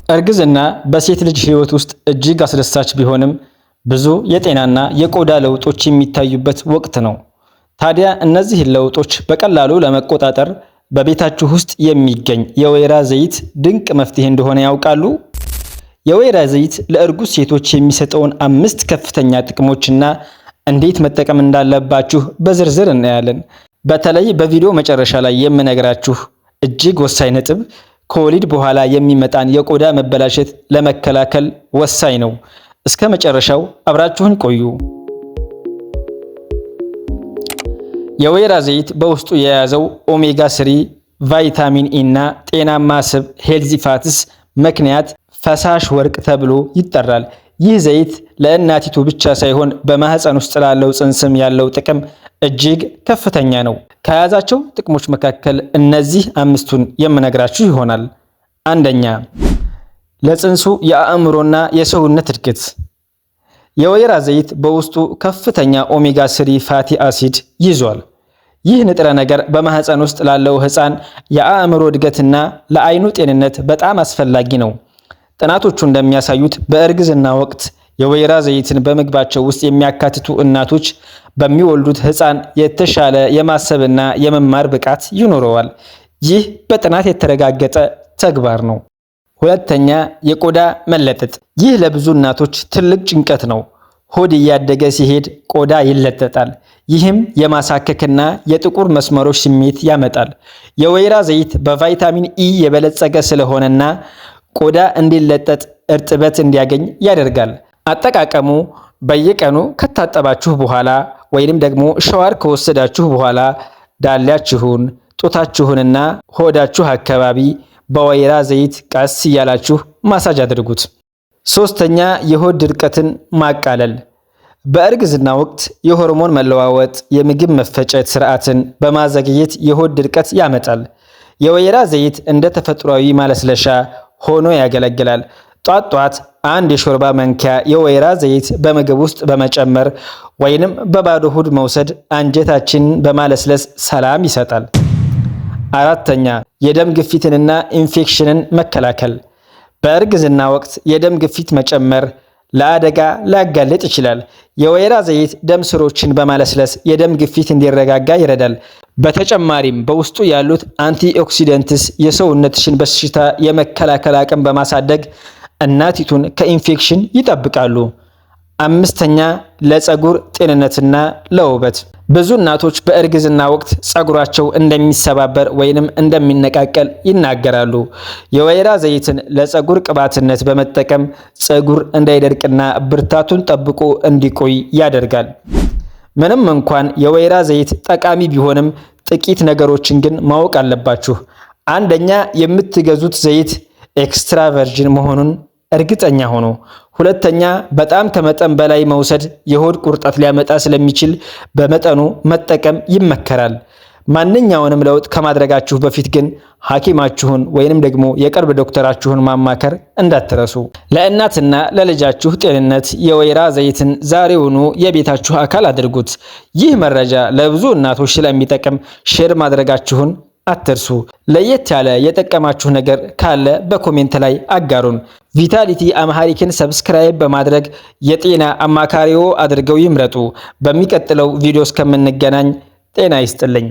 እርግዝና በሴት ልጅ ሕይወት ውስጥ እጅግ አስደሳች ቢሆንም ብዙ የጤናና የቆዳ ለውጦች የሚታዩበት ወቅት ነው። ታዲያ እነዚህን ለውጦች በቀላሉ ለመቆጣጠር በቤታችሁ ውስጥ የሚገኝ የወይራ ዘይት ድንቅ መፍትሄ እንደሆነ ያውቃሉ? የወይራ ዘይት ለእርጉዝ ሴቶች የሚሰጠውን አምስት ከፍተኛ ጥቅሞችና እንዴት መጠቀም እንዳለባችሁ በዝርዝር እናያለን። በተለይ በቪዲዮ መጨረሻ ላይ የምነግራችሁ እጅግ ወሳኝ ነጥብ ከወሊድ በኋላ የሚመጣን የቆዳ መበላሸት ለመከላከል ወሳኝ ነው። እስከ መጨረሻው አብራችሁን ቆዩ። የወይራ ዘይት በውስጡ የያዘው omega 3፣ ቫይታሚን E እና ጤናማ ስብ healthy fats ምክንያት ፈሳሽ ወርቅ ተብሎ ይጠራል። ይህ ዘይት ለእናቲቱ ብቻ ሳይሆን በማህፀን ውስጥ ላለው ጽንስም ያለው ጥቅም እጅግ ከፍተኛ ነው። ከያዛቸው ጥቅሞች መካከል እነዚህ አምስቱን የምነግራችሁ ይሆናል። አንደኛ፣ ለጽንሱ የአእምሮና የሰውነት እድገት። የወይራ ዘይት በውስጡ ከፍተኛ omega 3 fatty acid ይዟል። ይህ ንጥረ ነገር በማህፀን ውስጥ ላለው ሕፃን የአእምሮ እድገትና ለአይኑ ጤንነት በጣም አስፈላጊ ነው። ጥናቶቹ እንደሚያሳዩት በእርግዝና ወቅት የወይራ ዘይትን በምግባቸው ውስጥ የሚያካትቱ እናቶች በሚወልዱት ሕፃን የተሻለ የማሰብና የመማር ብቃት ይኖረዋል። ይህ በጥናት የተረጋገጠ ተግባር ነው። ሁለተኛ፣ የቆዳ መለጠጥ። ይህ ለብዙ እናቶች ትልቅ ጭንቀት ነው። ሆድ እያደገ ሲሄድ ቆዳ ይለጠጣል። ይህም የማሳከክና የጥቁር መስመሮች ስሜት ያመጣል። የወይራ ዘይት በቫይታሚን E የበለጸገ ስለሆነና ቆዳ እንዲለጠጥ እርጥበት እንዲያገኝ ያደርጋል። አጠቃቀሙ በየቀኑ ከታጠባችሁ በኋላ ወይንም ደግሞ ሸዋር ከወሰዳችሁ በኋላ ዳሌያችሁን፣ ጡታችሁንና ሆዳችሁ አካባቢ በወይራ ዘይት ቀስ እያላችሁ ማሳጅ አድርጉት። ሶስተኛ፣ የሆድ ድርቀትን ማቃለል። በእርግዝና ወቅት የሆርሞን መለዋወጥ የምግብ መፈጨት ስርዓትን በማዘግየት የሆድ ድርቀት ያመጣል። የወይራ ዘይት እንደ ተፈጥሯዊ ማለስለሻ ሆኖ ያገለግላል። ጧት ጧት አንድ የሾርባ መንኪያ የወይራ ዘይት በምግብ ውስጥ በመጨመር ወይንም በባዶ ሆድ መውሰድ አንጀታችንን በማለስለስ ሰላም ይሰጣል። አራተኛ፣ የደም ግፊትንና ኢንፌክሽንን መከላከል። በእርግዝና ወቅት የደም ግፊት መጨመር ለአደጋ ሊያጋልጥ ይችላል። የወይራ ዘይት ደም ስሮችን በማለስለስ የደም ግፊት እንዲረጋጋ ይረዳል። በተጨማሪም በውስጡ ያሉት antioxidants የሰውነትሽን በሽታ የመከላከል አቅም በማሳደግ እናቲቱን ከኢንፌክሽን ይጠብቃሉ። አምስተኛ፣ ለፀጉር ጤንነትና ለውበት። ብዙ እናቶች በእርግዝና ወቅት ፀጉራቸው እንደሚሰባበር ወይንም እንደሚነቃቀል ይናገራሉ። የወይራ ዘይትን ለፀጉር ቅባትነት በመጠቀም ፀጉር እንዳይደርቅና ብርታቱን ጠብቆ እንዲቆይ ያደርጋል። ምንም እንኳን የወይራ ዘይት ጠቃሚ ቢሆንም ጥቂት ነገሮችን ግን ማወቅ አለባችሁ። አንደኛ፣ የምትገዙት ዘይት extra virgin መሆኑን እርግጠኛ ሁኑ። ሁለተኛ፣ በጣም ከመጠን በላይ መውሰድ የሆድ ቁርጠት ሊያመጣ ስለሚችል በመጠኑ መጠቀም ይመከራል። ማንኛውንም ለውጥ ከማድረጋችሁ በፊት ግን ሐኪማችሁን ወይንም ደግሞ የቅርብ ዶክተራችሁን ማማከር እንዳትረሱ። ለእናትና ለልጃችሁ ጤንነት የወይራ ዘይትን ዛሬውኑ የቤታችሁ አካል አድርጉት። ይህ መረጃ ለብዙ እናቶች ስለሚጠቅም share ማድረጋችሁን አትርሱ። ለየት ያለ የጠቀማችሁ ነገር ካለ በ comment ላይ አጋሩን። Vitality Amharic ን subscribe በማድረግ የጤና አማካሪዎ አድርገው ይምረጡ። በሚቀጥለው ቪዲዮ እስከምንገናኝ ጤና ይስጥልኝ።